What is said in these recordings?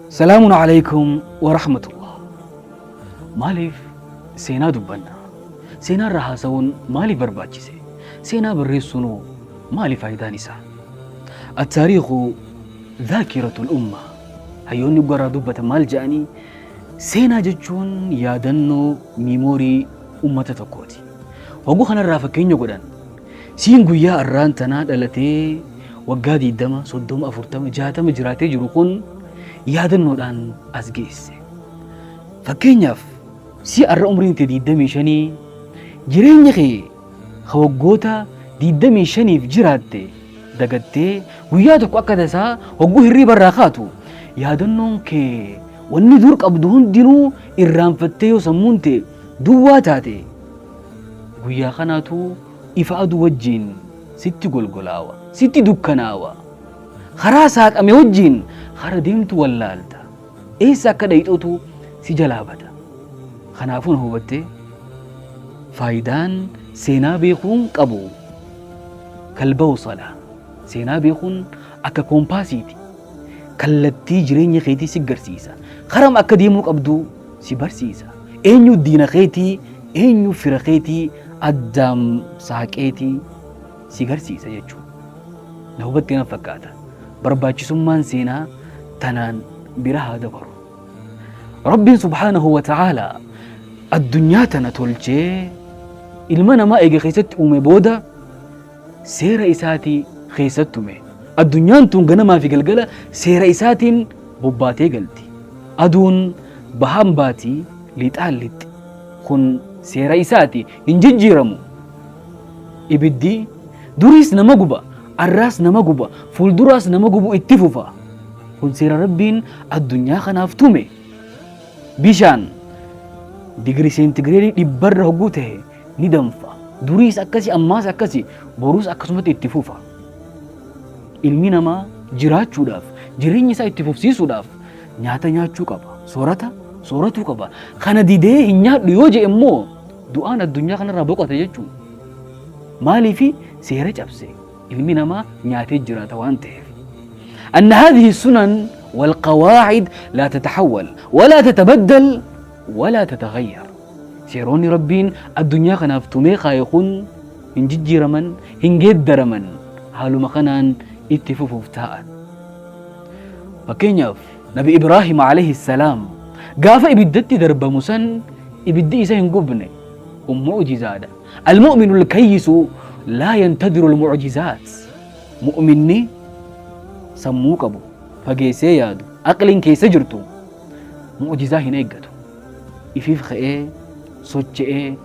Salaamun alaikum wa rahmatullah. Maaliif seenaa dubbanna? Seenaa irraa haasa'uun maaliif barbaachise? Seenaa barreessuunoo maali faayidaan isaa? Attaariikhu dhaakiratul umma. Hayyoonni gurraa dubbatan maal jedhanii? Seenaa jechuun yaadannoo miimoorii ummata tokkooti. Hogguu kanarraa fakkeenya godhan siin guyyaa arraan tanaa dhalatee waggaa 20, 30, 40, 60 jiraatee jiru kun yaadannoodhaan as geesse. Fakkeenyaaf si arra umriin tee 25 jireenya kee ka waggoota 25f jiraatte dagattee guyyaa tokko akka tasaa hogguu hirriiba irraa kaatu yaadannoon kee wanni dur qabdu hundinuu irraanfattee yoo sammuun tee duwwaa taate guyyaa kanaatu ifa aduu wajjiin sitti golgolaawa, sitti dukkanaawa. Karaa saaqame wajjiin kara deemtu wallaalta. Eessa akka dhayxutu si jalaa bada. Kanaafuu na hubattee? Faayidaan seenaa beekuun qabu kalbawsala. Seenaa beekuun akka koompaasiiti. Kallattii jireenya keetii si garsiisa. Karam akka deemuu qabdu si barsiisa. Eenyu diina keetii, eenyu fira keetii addaam saaqeetii si garsiisa jechuudha. Na hubattee na fakkaata. Barbaachisummaan seenaa tanaan bira haa dabaru. Rabbiin subhaanahu wa ta'aalaa addunyaa tana tolchee ilma namaa eega keessatti uume booda seera isaatii keessatti uume. Addunyaan tun ganamaa fi galgala seera isaatiin bobbaatee galti. Aduun bahaan baati, lixaan lixxi. Kun seera isaati, hin jijjiiramu. Ibiddi duriis nama guba, arraas nama guba, fuulduraas nama gubu itti fufa. Kun seera Rabbiin addunyaa kanaaf tume. Bishaan digirii seentigireedii dhibbarra hogguu ta'e ni danfa. Duriis akkasi, ammaas akkasi, boruus akkasumatti itti fufa. Ilmi namaa jiraachuudhaaf, jireenya isaa itti fufsiisuudhaaf nyaata nyaachuu qaba. Soorata sooratuu qaba. Kana didee hin nyaadhu yoo jedhe immoo du'aan addunyaa kanarraa boqota jechuudha. Maaliifi seera cabse ilmi namaa nyaatee jiraata waan ta'eef. أن هذه السنن والقواعد لا تتحول ولا تتبدل ولا تتغير. Seeronni Rabbiin addunyaa kanaaf tumee kaaye kun hin jijjiiraman, hin geeddaraman, haaluma kanaan itti fufuuf taa'an. Fakkeenyaaf Nabi Ibraahim alayhi salaam gaafa ibiddatti darbamu san ibiddi isa hin gubne. Kun mu'jizaadha. Al-mu'minu al-kayyisu laa yantadiru al-mu'jizaat. Mu'minni sammuu qabu, fageessee yaadu, aqliin keessa jirtu mu'jizaa hin eeggatu. Ifiif ka'ee socho'ee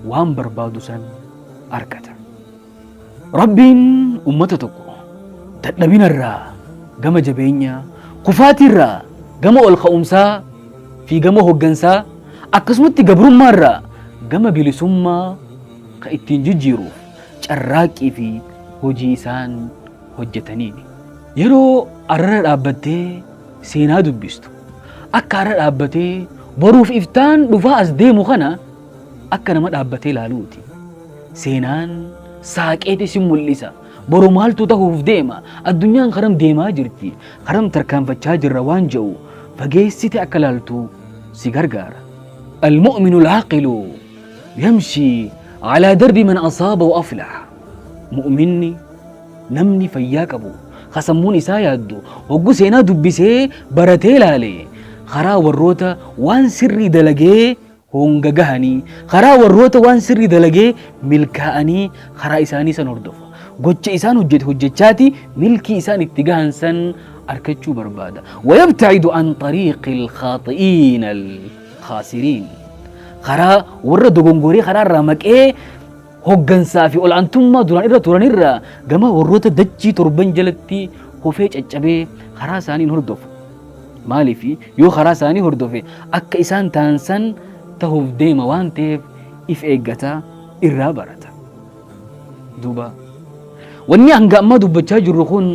waan barbaadu san argata. Rabbiin ummata tokko dadhabina irraa gama jabeenyaa, kufaatii irraa gama ol ka'umsaa fi gama hoggansaa akkasumatti gabrummaa irraa gama bilisummaa ka ittiin jijjiiruuf carraaqqii fi hojii isaan hojjetaniini. Yeroo arrara dhaabbattee seenaa dubbistu akka arra dhaabbatee boruuf iftaan dhufaa as deemu kana akka nama dhaabbatee ilaaluuti. Seenaan saaqeeti si mul'isa. Boru maaltu tahuuf deema? Addunyaan karam deemaa jirti? Karam tarkaanfachaa jirra waan jedhu fageessite akka laaltu si gargaara. Al-mu'minu al-aaqilu yamshi alaa darbi man asaaba wa aflah. Mu'minni namni fayyaa qabu ka sammuun isaa yaaddu hoggu seenaa dubbisee baratee laale karaa warroota waan sirrii dalagee honga gahanii, karaa warroota waan sirrii dalagee milkaa'anii karaa isaanii san hordofa. Gocha isaan hojjete hojjechaati milkii isaan itti gahan san arkachuu barbaada. Wayabta'idu an xariiqi al-khaaxi'iin al-khaasiriin. Karaa warra dogongoree karaa irraa maqee hoggansaa fi ol'aantummaa duraan irra turan irraa gama warroota dachii torban jalatti kufee caccabee karaa isaanii hin hordofu. Maaliif yoo karaa isaanii hordofe akka isaan ta'an san tahuuf deema waan ta'eef if eeggata, irraa barata. Duuba wanni hanga ammaa dubbachaa jirru kun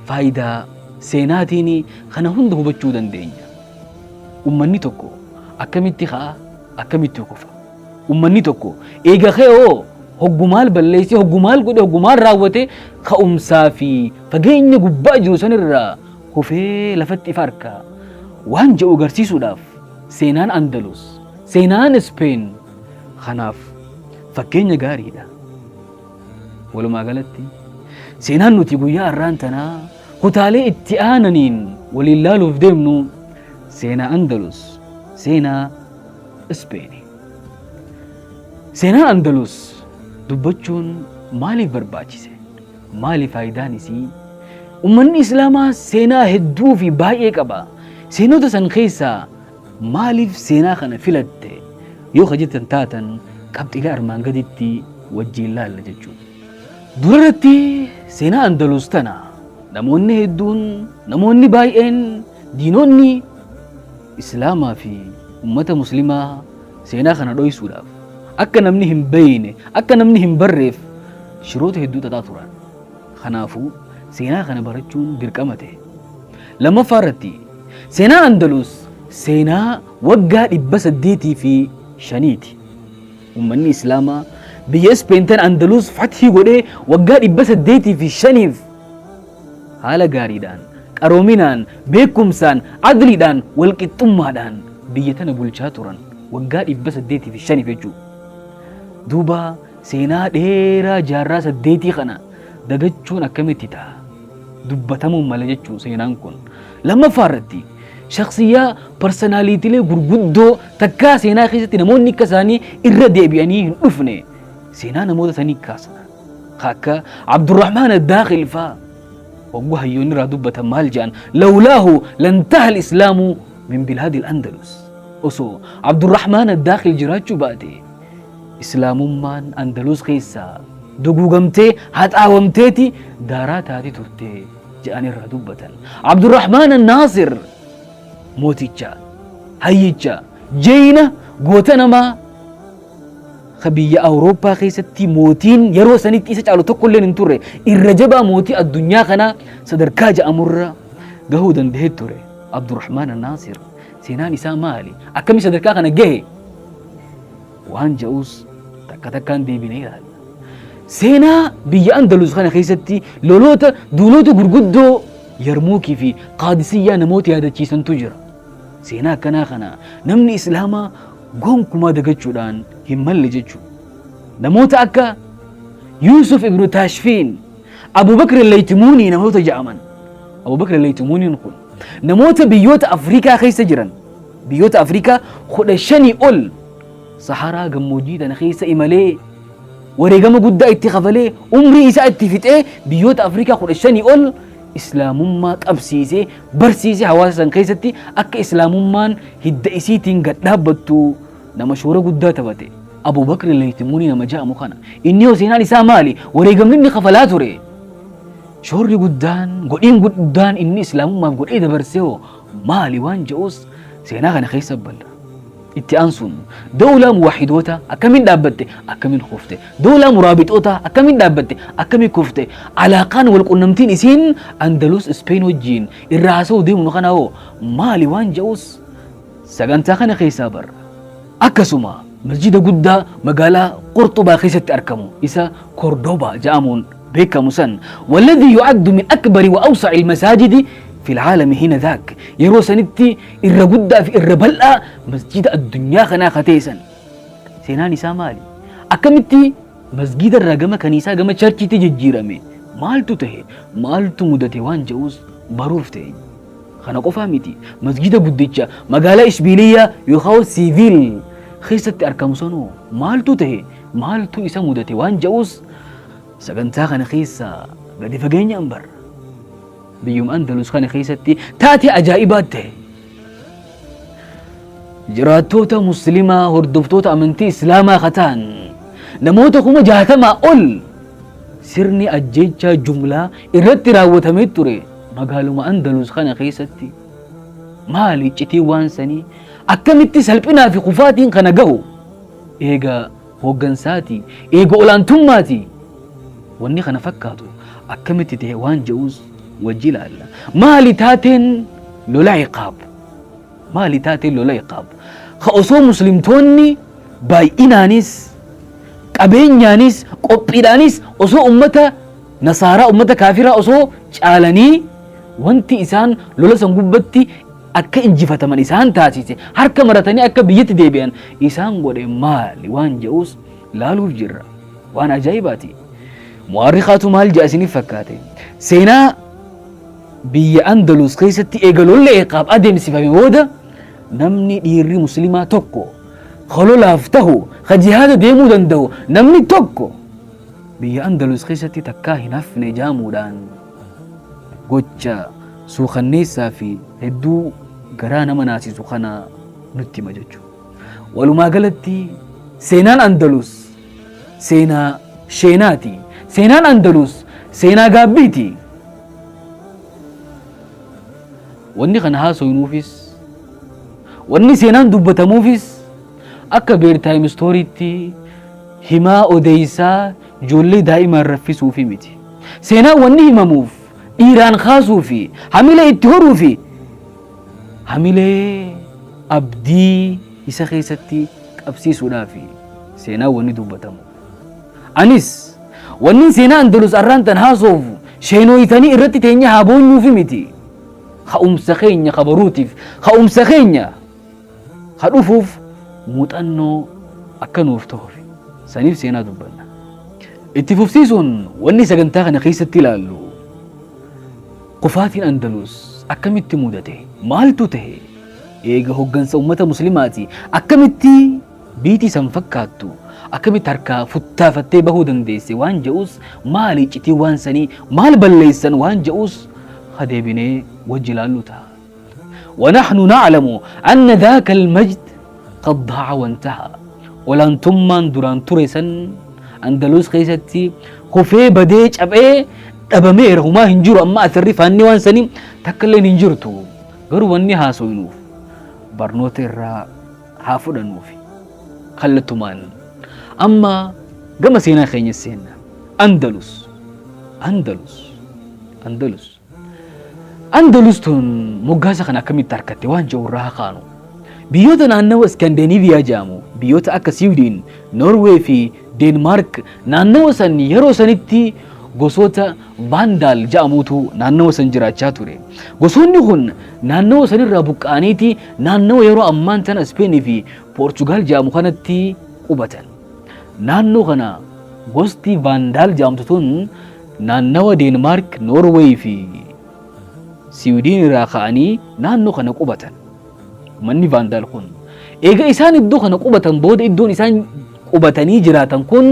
faayidaa seenaatiin kana hunda hubachuu dandeenya. Ummanni tokko akkamitti ka'a, akkamitti kufa? Ummanni tokko eega ka'e hoo hoggu maal balleessee, hoggu maal godhe, hoggu maal raawwate ka'umsaa fi fageenya gubbaa jiru sanirraa kufee lafatti ifa arka waan jedhu agarsiisuudhaaf seenaan Andalus, seenaan Ispeen kanaaf fakkeenya gaariidha. Walumaa galatti seenaan nuti guyyaa har'aan tanaa kutaalee itti aananiin waliin laaluuf deemnu seenaa Andalus, seenaa Ispeeni. Seenaa Andalus dubbachuun maaliif barbaachise? Maali faayidaan isii? Ummanni Islaamaa seenaa hedduu fi baay'ee qaba. Seenota san keessaa maaliif seenaa kana filatte yoo ka jettan taatan qabxiilee armaan gaditti wajjiin laalla jechuudha. Durarratti seenaa Andalus tana namoonni hedduun, namoonni baay'een, diinonni Islaamaa fi ummata Muslimaa seenaa kana dhoysuudhaaf akka namni hin beeyne, akka namni hin barreef shiroota hedduu xaxaa turan. Kanaafuu seenaa kana barachuun dirqama ta'e. Lammaffaa irratti seenaa Andalus seenaa waggaa 805ti. Ummanni Islaamaa biyya Ispeen tan Andalus fathii godhee waggaa 805f haala gaariidhaan, qaroominaan, beekumsaan, adliidhaan, walqixxummaadhaan biyya tana bulchaa turan waggaa 805f jechuudha. Duuba seenaa dheeraa jaarraa saddeetii kana dagachuun akkamitti ta'a? Dubbatamuun mala jechuu seenaan kun. Lammaffaa irratti shakhsiyyaa parsonaaliitiilee gurguddoo takkaa seenaa keessatti namoonni akka isaanii irra deebi'anii hin dhufne seenaa namoota sanii kaasna. Akka Abdurrahmaan Addaakil faa hogguu hayyoonni irraa dubbatan maal jedhan? Lawlaahu lantaha al-islaamu min bilaadil Andalus. Osoo Abdurrahmaan Addaakil jiraachuu baate Islaamummaan Andalus keessaa duguugamtee haxaawamteeti daaraa taati turte jedhan irraa dubbatan. Abdurrahmaan Naasir mooticha, hayyicha, jeeyina, goota namaa ka biyya Awurooppaa keessatti mootiin yeroo sanitti isa caalu tokko illee hin turre, irra jabaa mootii addunyaa kanaa sadarkaa ja'amurra gahuu danda'ee ture. Abdurrahmaan Naasir seenaan isaa maali? Akkami sadarkaa kana gahe? Waan ja'us takka takkaan deebinee ilaalla. Seenaa biyya Andalus kana keessatti loloota duulota gurguddoo Yarmuukii fi Qaadisiyyaa namoota yaadachiisantu jira. Seenaa akkanaa kana namni Islaamaa gonkumaa dagachuudhaan hin malle jechuudha. Namoota akka Yuusuf ibnu Taashfiin, Abu Bakr Laytimuunii namoota ja'aman. Abu Bakr Laytimuuniin kun namoota biyyoota Afrikaa keessa jiran, biyyoota Afrikaa 15 ol Saharaa gammoojjii tana keessa imalee wareegama guddaa itti kafalee umrii isaa itti fixee biyyoota Afrikaa 15 ol Islaamummaa qabsiisee barsiisee hawaasa san keessatti akka Islaamummaan hidda isiitiin gad dhaabbattu nama shoora guddaa taphate. Abu Bakr Laytimuunii nama ja'amu kana. Inni hoo seenaan isaa maali? Wareegamni inni kafalaa ture. Shoorri guddaan, godhiin guddaan inni Islaamummaaf godhee dabarsee hoo maali waan ja'us seenaa kana keessa balla. Itti aansuun dawlaa muwahhidoota akkamiin dhaabbatte, akkamiin kufte? Dawlaa muraabixoota akkamiin dhaabbatte, akkamiin kufte? Alaaqaan wal qunnamtiin isiin Andalus Ispeen wajjiin irraa haasa'uu deemnu kana hoo maali waan ja'us sagantaa kana keessaa barra. Akkasuma masjida guddaa magaalaa Qurxubaa keessatti arkamu isa Kordoba ja'amuun beekamu san, walladhii yu'addu min akbari wa awsa'i almasaajidi fil aalami hina dhaak, yeroo sanitti irra guddaa fi irra bal'aa masjida addunyaa kanaa ka ta'e san seenaan isaa maali? Akkamitti masgida irraa gama kaniisaa gama charchiitti jijjiirame? Maaltu tahe? Maaltu mudate waan ja'us baruuf ta'e. Kana qofaa miti, masgida guddicha magaalaa Ishbiiliyyaa yookaan Siiviil keessatti argamu sanoo maaltu tahe? Maaltu isa mudate waan ja'us sagantaa kana keessa gadi fageenyaan barra. Biyyuma Andalus kana keessatti taatee ajaa'ibaa ta'e. Jiraattoota Muslimaa hordoftoota amantii Islaamaa ka ta'an namoota 60,000 ol sirni ajjeechaa jumlaa irratti raawwatamee ture magaaluma Andalus kana keessatti. Maali iccitiin waan sanii? Akkamitti salphinaa fi kufaatiin kana gahu? Eega hooggansaati, eega olaantummaati. Wanni kana fakkaatu akkamitti ta'e waan je'us wajji ilaalla. Maali taateen lola Iqaab? Maali taateen lola Iqaab? Ka osoo muslimtoonni baay'inaanis, qabeenyaanis, qophiidhaanis osoo ummata nasaaraa, ummata kaafiraa osoo caalanii wanti isaan lola san gubbatti akka injifataman isaan taasise, harka maratanii akka biyyatti deebi'an isaan godhe maali waan je'us laaluuf jirra. Waan ajaa'ibaati. Mu'arrikaatu maal je'a isiniif fakkaate? Seenaa biyya Andalus keessatti eega lolli Iqaab adeemsifame booda namni dhiirri muslimaa tokko ka lolaaf tahu, ka jihaada deemuu danda'u namni tokko biyya Andalus keessatti takkaa hin hafne jaamuudhaan gocha suukanneessaa fi hedduu garaa nama naasisu kana nutti hima jechuudha. Walumaa galatti seenaan Andalus seenaa sheenaati. Seenaan Andalus seenaa gaabbiiti. Wanni kana haasoynuufis, wanni seenaan dubbatamuufis akka beertaayim istooriitti himaa odeessaa ijoollee daa'imaan raffisuufi miti. Seenaan wanni himamuuf dhiiraan kaasuufi hamilee itti horuufi hamilee abdii isa keessatti qabsiisuudhaafi seenaan wanni dubbatamu. Anis wannin seenaa Andalus arraan tan haasoofu sheenooytanii irratti teenyee haa boonyuufi miti. Ka'umsa keenya ka boruutiif, ka'umsa keenya ka dhufuuf muuxannoo akka nuuf tahufi. Saniif seenaa dubbanna. Itti fufsiisuun wanni sagantaa kana keessatti ilaallu kufaatiin Andalus akkamitti mudate? Maaltu tahe? Eega hoggansa ummata muslimaati akkamitti biitii san fakkaattu akkamitti harkaa futtaafattee bahuu dandeesse waan je'us, maali iccitiin waan sanii, maal balleessan waan je'us ha deebinee wajji ilaallu taha. ونحن نعلم أن ذاك المجد قد ضاع وانتهى. Olaantummaan duraan ture san Andalus keessatti kufee badee caphee dhabameera, humaa hin jiru amma asirri faanni waan sanii takka illeen hin jirtu. Garuu wanni haasoynuuf barnoota irraa haa fudhannuufi. Kallattumaan amma gama seenaa keenya seenna. Andalus, Andalus, Andalus. Andalus tun moggaasa kana akkamitti harkatte waan jedhu irraa haa kaanu. Biyyoota naannawa Iskaandeeniiviyaa jedhamu, biyyoota akka Siwiidin, Noorwee fi Deenmaark naannawa san yeroo sanitti gosoota Vaandaal jedhamuutu naannawa san jiraachaa ture. Gosoonni kun naannawa sanirraa buqqa'aniiti naannawa yeroo ammaan tana Ispeenii fi Poorchugaal jedhamu kanatti qubatan. Naannoo kana gosti Vaandaal jedhamtu tun naannawa Deenmaark, Noorweey fi Siwiidin irraa ka'anii naannoo kana qubatan. Manni Vaandaal kun eega isaan iddoo kana qubatan booda iddoon isaan qubatanii jiraatan kun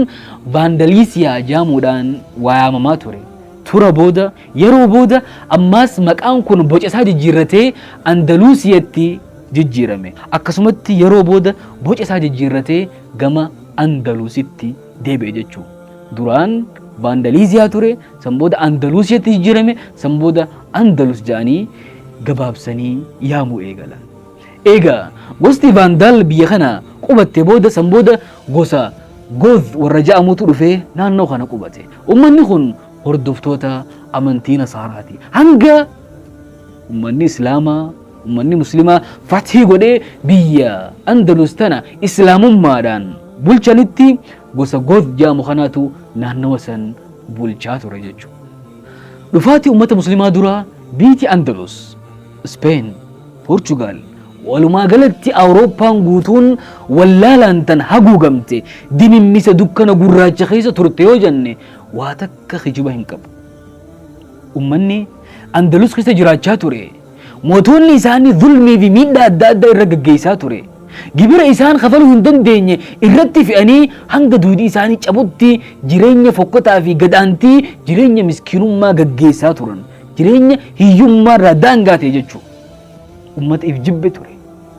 Vaandaliisiyaa jedhamuudhaan waamamaa ture. Tura booda, yeroo booda ammaas maqaan kun boca isaa jijjiirratee Andaluusiyatti jijjiirame. Akkasumatti yeroo booda boca isaa jijjiirratee gama Andaluusitti deebi'e jechuudha. Duraan Vaandaliiziyaa ture, san booda Andaluusiyatti jijjiirame, san booda Andalus jedhanii gabaabsanii yaamuu eegalan. Eega gosti Vaandaal biyya kana qubatte booda san booda gosa Goth warra ja'amutu dhufee naannoo kana qubate. Ummanni kun hordoftoota amantii Nasaaraati. Hanga ummanni Islaamaa, ummanni Muslimaa fathii godhee biyya Andalus tana Islaamummaadhaan bulchanitti gosa Goth ja'amu kanaatu naannawa san bulchaa ture jechuudha. Dhufaatii ummata Muslimaa dura biyti Andalus, Spain, Portugal, walumaa galatti Awurooppaan guutuun wallaalaan tan haguugamte dimimmisa dukkana gurraacha keessa turte yoo jenne waa takka kijiba hin qabu. Ummanni Andalus keessa jiraachaa ture. Mootonni isaanii zulmii fi miidhaa adda addaa irra gaggeessaa ture. Gibira isaan kafaluu hin dandeenye irratti fe'anii hanga duudii isaanii cabutti jireenya fokkotaa fi gad-aantii jireenya miskiinummaa gaggeessaa turan. Jireenya hiyyummaa irraa daangaa ta'e jechuudha. Ummata if jibbe ture.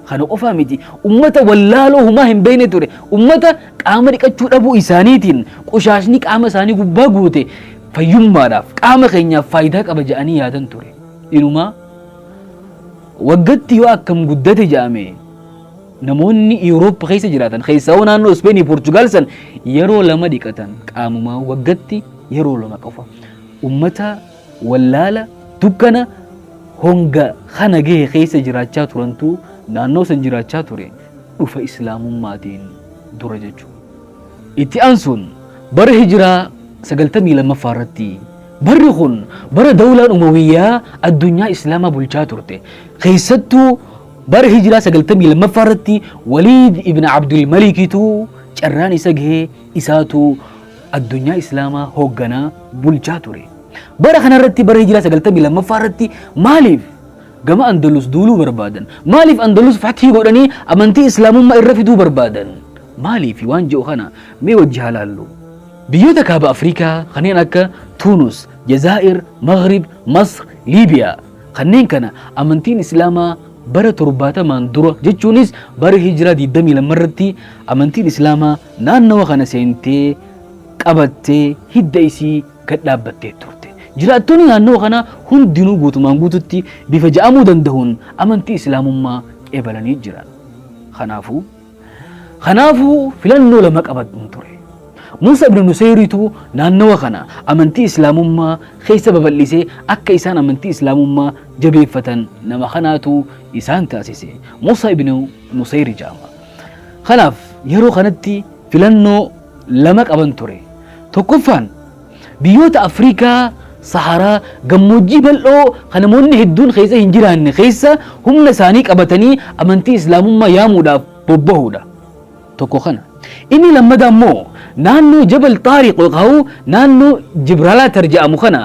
Kana qofaa miti. Ummata wallaaloo humaa hin beekne ture. Ummata qaama dhiqachuu dhabuu isaaniitiin qushaashni qaama isaanii gubbaa guute fayyummaadhaaf qaama keenyaaf faayidaa qaba jedhanii yaadan ture. Inumaa waggatti yoo akkam guddate jedhame Namoonni Yuuroop keessa jiraatan keessaawuu naannoo Ispeenii Poorchugaal san yeroo lama dhiqatan qaamumaa waggatti yeroo lama qofa. Ummata wallaala dukkana honga kana gahe keessa jiraachaa turantu naannoo san jiraachaa ture dhufa Islaamummaatiin dura jechuudha. Itti aansuun bara Hijiraa 92ffaa irratti barri kun bara dawlaan Umawiyyaa addunyaa Islaamaa bulchaa turte. Keessattuu bara Hijiraa 92ffaa irratti Waliid ibn Abdul Malikitu carraan isa gahee isaatu addunyaa Islaamaa hoogganaa bulchaa ture. Bara kanarratti bara Hijiraa 92ffaa irratti maaliif gama Andalus duuluu barbaadan? Maaliif Andalus fathii godhanii amantii Islaamummaa irra fiduu barbaadan? Maaliif waan jedhu kana mee wajji haa laallu. Biyyoota kaaba Afrikaa kanneen akka Tuunus, Jazaa'ir, Maghrib, Masr, Liibiyaa kanneen kana amantiin Islaamaa bara 70n dura jechuunis bara Hijiraa 22 irratti amantiin Islaamaa naannawa kana seentee qabattee hidda isii gad dhaabbattee turte. Jiraattonni naannawa kanaa hundinuu guutumaan guututti bifa ja'amuu dandahuun amantii Islaamummaa qeebalanii jiran. Kanaafuu Kanaafuu filannoo lama qaban ture. Muusa ibn Nusayritu naannawa kana amantii Islaamummaa keessa babal'isee akka isaan amantii Islaamummaa jabeeffatan nama kanaatu isaan taasise. Muusa ibn Nusayri jedhama. Kanaaf yeroo kanatti filannoo lama qaban ture. Tokkoffaan biyyoota Afrikaa Saharaa gammoojjii bal'oo kan namoonni hedduun keessa hin jiraanne keessa humna isaanii qabatanii amantii Islaamummaa yaamuudhaaf bobbahuudha. Tokko kana. Inni lammadaa immoo naannoo Jabal Xaariq yookaan naannoo Jibralaatar jedhamu kana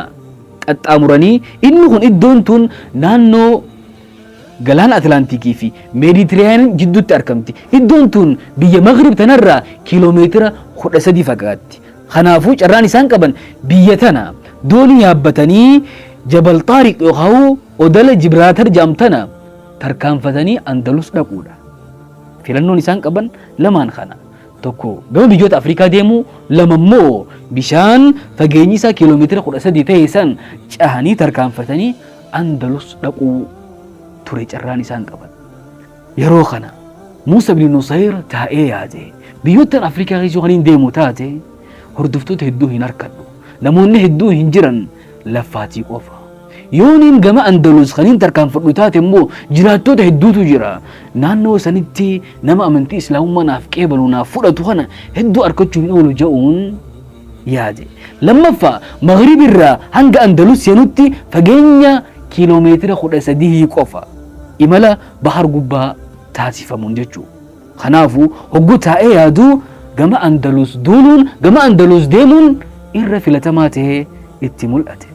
qaxxaamuranii inni kun iddoon tun naannoo Galaana Atlaantikii fi Meeditiriyaan jidduutti argamti. Iddoon tun biyya Maghrib tanarraa kiiloomeetira 13 fagaatti. Kanaafuu carraan isaan qaban biyya tana doonii yaabbatanii Jabal Xaariq yookaan odala Jibraatar jedhamu tana tarkaanfatanii Andalus dhaquudha. Filannoon isaan qaban lamaan kana. Tokko gama biyyoota Afrikaa deemuu, lama immoo bishaan fageenyi isaa kiiloomeetira 13 ta'e san cahanii tarkaanfatanii Andalus dhaquu ture carraan isaan qaban. Yeroo kana Muusa ibn Nusayr taa'ee yaade. Biyyoottan Afrikaa keessa yoo kaniin deemu taate hordoftoota hedduu hin arkadhu. Namoonni hedduun hin jiran laffaatii qofa. Yooniin gama Andalus kaniin tarkaanfadhu taate immoo jiraattoota hedduutu jira. Naannoo sanitti nama amantii Islaamummaa naaf qeebalu naaf fudhatu kana hedduu arkachuu hin oolu ja'uun yaade. Lammaffaa Maghrib irraa hanga Andalus seenutti fageenya kiiloomeetira 13 qofa. Imala bahar gubbaa taasifamuun jechuudha. Kanaafuu hogguu taa'ee yaadu gama Andalus duuluun gama Andalus deemuun irra filatamaa ta'ee itti mul'ate.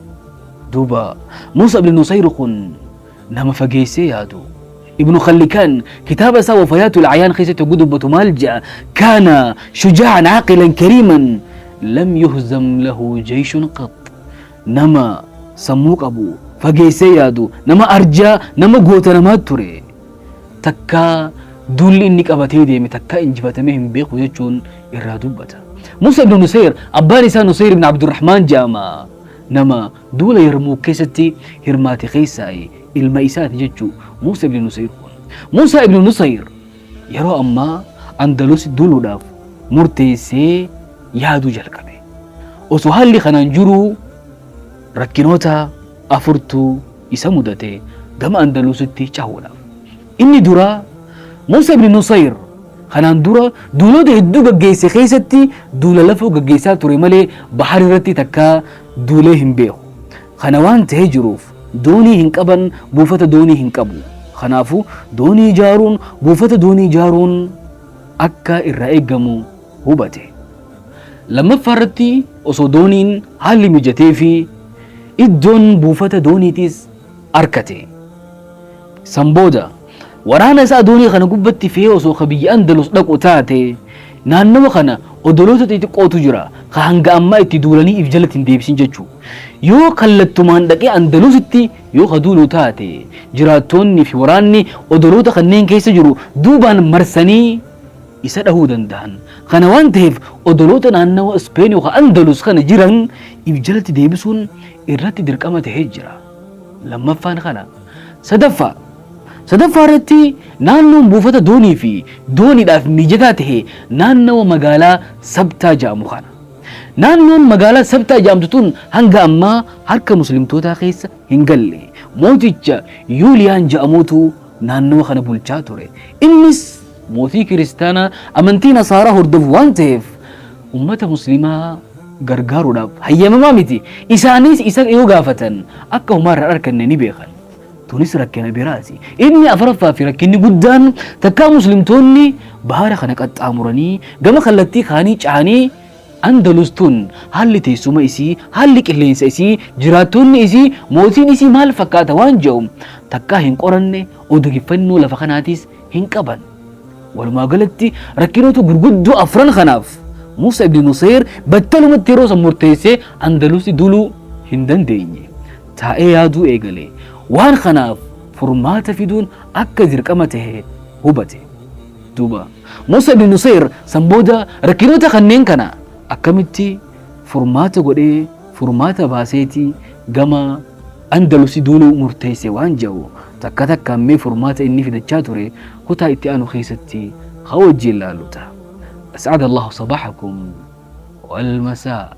Duuba Muusa ibn Nusayr kun nama fageessee yaadu. Ibnu Khallikaan kitaaba isaa Wafayaatul Ayaan keessatti hogguu dubbatu maal jedha? Kaana shujaa'an caaqilan kariiman lam yuhzam lahu jayshun qat. Nama sammuu qabu, fageessee yaadu, nama arjaa, nama goota namaa ture. Takkaa duulli inni qabatee deeme takkaa injifatamee hin beeku jechuun irraa dubbata. Musa ibn Nusayr abbaan isaa Nusayr ibn Abdurrahmaan jedhama. Nama duula Yarmuuk keessatti hirmaate keessaa ilma isaati jechuu Musa ibn Nusayr kun. Musa ibn Nusayr yeroo ammaa Andalus duuluudhaaf murteessee yaaduu jalqabe. Osoo haalli kanaan jiruu rakkinoota afurtu isa mudate gama Andalusitti cahuudhaaf. Inni duraa Muusa ibn Nusayr kanaan dura duulota hedduu gaggeesse keessatti duula lafoo gaggeessaa ture malee bahar irratti takkaa duulee hin beeku. Kana waan ta'ee jiruuf doonii hin qaban, buufata doonii hin qabu. Kanaafuu doonii ijaaruun, buufata doonii ijaaruun akka irraa eegamu hubate. Lammaffaa irratti osoo dooniin haalli mijatee fi iddoon buufata dooniitis arkate. San booda waraana isaa doonii kana gubbatti fe'ee osoo ka biyya Andalus dhaqu taate naannawa kana odoloota xixiqqootu jira ka hanga ammaa itti duulanii if jalatti hin deebisin jechuu. Yoo kallattumaan dhaqee Andalusitti yoo ka duulu taate jiraattoonni fi waraanni odoloota kanneen keessa jiru duubaan marsanii isa dhahuu dandahan. Kana waan taheef odoloota naannawa Ispeen yookaan Andalus kana jiran if jalatti deebisuun irratti dirqama tahee jira. Lammaffaan kana. Sadaffaa Sadaffaa irratti naannoon buufata doonii fi dooniidhaaf mijataa tahe naannawa magaalaa Sabtaa ja'amu kana. Naannoon magaalaa Sabtaa ja'amtu tun hanga ammaa harka muslimtootaa keessa hin galle. Mooticha Yuuliyaan ja'amuutu naannawa kana bulchaa ture. Innis mootii kiristaanaa amantii Nasaaraa hordofu waan taheef ummata muslimaa gargaaruudhaaf hayyamamaa miti. Isaanis isa yoo gaafatan akka homaa irraa hin arkanne ni beekan. Tunis rakkina biraati. Inni afraffaa fi rakkinni guddaan takkaa muslimtoonni bahara kana qaxxaamuranii gama kallattii kaanii cahanii Andalus tun haalli teessuma isii, haalli qilleensa isii, jiraattonni isii, mootiin isii maal fakkaata waan ja'u takkaa hin qoranne, odeeffannoo lafa kanaatis hin qaban. Walumaa galatti rakkinoota gurguddoo afran kanaaf Muusa ibn Nusayr battalumatti yeroo san murteessee Andalusi duluu hin dandeenye. Taa'ee yaaduu eegale. Waan kanaaf furmaata fiduun akka dirqama tahe hubate. Duuba Muusa ibn Nusayr san booda rakkinoota kanneen kana akkamitti furmaata godhee furmaata baaseeti gama Andalusi duuluu murteesse waan ja'u takka takkaan mee furmaata inni fidachaa ture kutaa itti aanu keessatti ka wajjiin laallu ta'a. As'ada Allahu sabahakum wal masaa.